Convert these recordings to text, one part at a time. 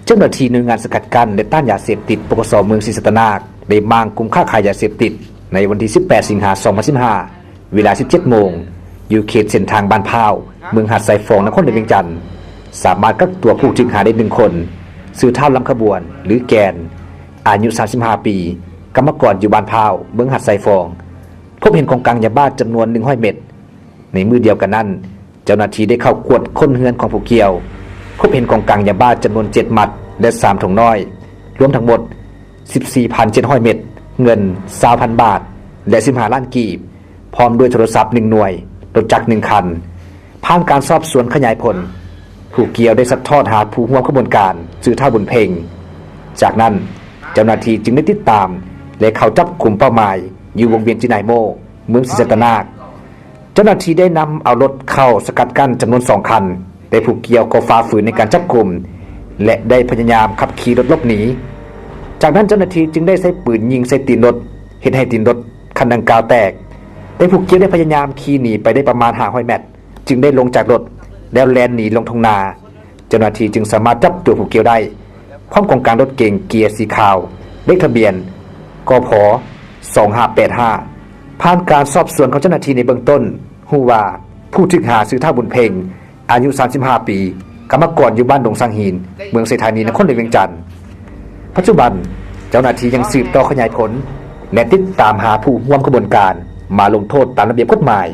ເຈົ້າໜ້າທີ່ໜ່ວຍງານສະກັດກັ້ນ ແລະ ຕ້ານຢາເສບຕິດ ປກສ ເມືອງສີສັດຕະນາກ ໄດ້ມ້າງກຸ່ມຄ້າຂາຍຢາເສບຕິດ ໃນວັນທີສິບແປດ ສິງຫາ ສອງພັນສິບຫ້າ ເວລາ ສິບເຈັດໂມງ ຢູ່ເຂດເສັ້ນທາງບ້ານພ້າວ ເມືອງຫາດຊາຍຟອງ ນະຄອນຫຼວງວຽງຈັນ. ສາມາດກັກຕົວຜູ້ຖືກຫາໄດ້ໜຶ່ງຄົນ, ຊື່ ທ້າວ ລຳຂະບວນ ຫຼື ແກນ ອາຍຸ ສາມສິບຫ້າ ປີ, ກຳມະກອນຢູ່ບ້ານພ້າວ ເມືອງຫາດຊາຍຟອງ. ພົບເຫັນຂອງກາງຢາບ້າຈຳນວນ ໜຶ່ງຮ້ອຍ ເມັດ. ໃນມື້ດຽວກັນນັ້ນ, ເຈົ້າໜ້າທີ່ໄດ້ເຂົ້າກວດຄົ້ນເຮືອນຂອງຜູ້ກ່ຽວ, ພົບເຫັນຂອງກາງຢາບ້າຈຳນວນ ເຈັດ ມັດ ແລະ ສາມ ຖົງນ້ອຍ, ລວມທັງໝົດ ສິບສີ່ພັນເຈັດຮ້ອຍ ເມັດ, ເງິນ ຊາວພັນ ບາດ ແລະ ສິບຫ້າ ລ້ານກີບ, ພ້ອມດ້ວຍໂທລະສັບ ໜຶ່ງ ໜ່ວຍ, ລົດຈັກ ໜຶ່ງ ຄັນ. ຜ່ານການສອບສວນຂະຫຍາຍຜົນ, ຜູ້ກ່ຽວໄດ້ຊັດທອດຫາຜູ້ຮ່ວມຂະບວນການ ຊື່ ທ້າວ ບຸນເພັງ. ຈາກນັ້ນ, ເຈົ້າໜ້າທີ່ຈຶ່ງໄດ້ຕິດຕາມ ແລະ ເຂົ້າຈັບກຸມເປົ້າໝາຍ ຢູ່ວົງວຽນຈີນາຍໂມ ເມືອງສີສັດຕະນາກ. ເຈົ້າໜ້າທີ່ໄດ້ນຳເອົາລົດເຂົ້າສະກັດກັ້ນຈຳນວນ ສອງ ຄັນ, ແຕ່ຜູ້ກ່ຽວກໍຝ່າຝືນໃນການຈັບກຸມ ແລະ ໄດ້ພະຍາຍາມຂັບຂີ່ລົດຫຼົບໜີ. ຈາກນັ້ນເຈົ້າໜ້າທີ່ຈຶ່ງໄດ້ໃຊ້ປືນຍິງໃສ່ຕີນລົດ, ເຮັດໃຫ້ຕີນລົດຄັນດັ່ງກ່າວແຕກ, ແຕ່ຜູ້ກ່ຽວໄດ້ພະຍາຍາມຂີ່ໜີໄປໄດ້ປະມານ ຫ້າຮ້ອຍ ແມັດ, ຈຶ່ງໄດ້ລົງຈາກລົດ ແລ້ວແລ່ນໜີລົງທົ່ງນາ. ເຈົ້າໜ້າທີ່ຈຶ່ງສາມາດຈັບຕົວຜູ້ກ່ຽວໄດ້ ພ້ອມຂອງກາງລົດເກັງເກຍສີຂາວ ເລກທະບຽນ ກພ ສອງຫ້າແປດຫ້າ. ຜ່ານການສອບສວນຂອງເຈົ້າໜ້າທີ່ໃນເບື້ອງຕົ້ນ, ຮູ້ວ່າຜູ້ຖືກຫາຊື່ ທ້າວ ບຸນເພັງ ອາຍຸ ສາມສິບຫ້າ ປີ, ກຳມະກອນຢູ່ບ້ານດົງສັງຫີນ, ເມືອງໄຊທານີ, ນະຄອນຫຼວງວຽງຈັນ. ປັດຈຸບັນ, ເຈົ້າໜ້າທີ່ຍັງສືບຕໍ່ຂະຫຍາຍຜົນ ແລະ ຕິດຕາມຫາຜູ້ຮ່ວມຂະບວນການມາລົງໂທດຕາມລະບຽບກົດໝາຍ.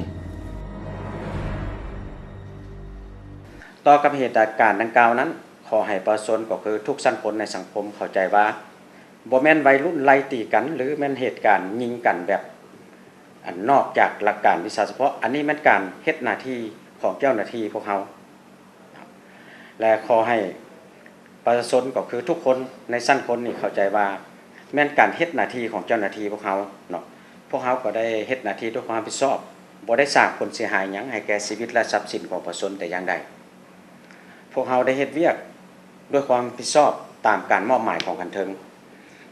ຕໍ່ກັບເຫດການດັ່ງກ່າວນັ້ນ, ຂໍໃຫ້ປະຊາຊົນ ກໍຄືທຸກຊັ້ນຄົນໃນສັງຄົມເຂົ້າໃຈວ່າ ບໍ່ແມ່ນໄວລຸ້ນໄລ່ຕີກັນ ຫຼື ແມ່ນເຫດການຍິງກັນແບບ ອັນນອກຈາກຫຼັກການວິຊາສະເພາະ. ອັນນີ້ແມ່ນການເຮັດໜ້າທີ່ຂອງເຈົ້າໜ້າທີ່ພວກເຮົາ ແລະ ຂໍໃຫ້ປະຊາຊົນ ກໍຄືທຸກຄົນໃນຊັ້ນຄົນນີ້ເຂົ້າໃຈວ່າ ແມ່ນການເຮັດໜ້າທີ່ຂອງເຈົ້າໜ້າທີ່ພວກເຮົາເນາະ. ພວກເຮົາກໍໄດ້ເຮັດໜ້າທີ່ດ້ວຍຄວາມຮັບຜິດຊອບ, ບໍ່ໄດ້ສ້າງຜົນເສຍຫາຍຫຍັງໃຫ້ແກ່ຊີວິດ ແລະ ຊັບສິນຂອງປະຊາຊົນແຕ່ຢ່າງໃດ. ພວກເຮົາໄດ້ເຮັດວຽກດ້ວຍຄວາມຮັບຜິດຊອບຕາມການມອບໝາຍຂອງຂັ້ນເທິງ,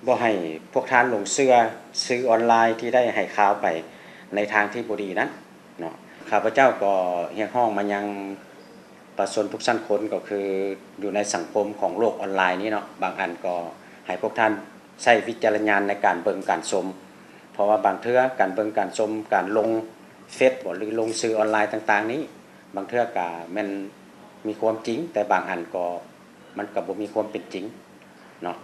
ບໍ່ໃຫ້ພວກທ່ານຫຼົງເຊື່ອສື່ອອນລາຍທີ່ໄດ້ໃຫ້ຂ່າວໄປໃນທາງທີ່ບໍ່ດີນັ້ນເນາະ. ຂ້າພະເຈົ້າກໍຮຽກຮ້ອງມາຍັງປະຊາຊົນທຸກຊັ້ນຄົນ, ກໍຄືຢູ່ໃນສັງຄົມຂອງໂລກອອນລາຍນີ້ເນາະ, ບາງອັນກໍໃຫ້ພວກທ່ານໃຊ້ວິຈາລະຍານໃນການເບິ່ງການຊົມ, ເພາະວ່າບາງເທື່ອການເບິ່ງການຊົມ, ການລົງເຟສບໍ ຫຼື ລົງສື່ອອນລາຍຕ່າງໆນີ້, ບາງເທື່ອກະແມ່ນມີຄວາມຈິງ, ແຕ່ບາງອັນກໍ ມັນກໍບໍ່ມີຄວາມເປັນຈິງເນາະ.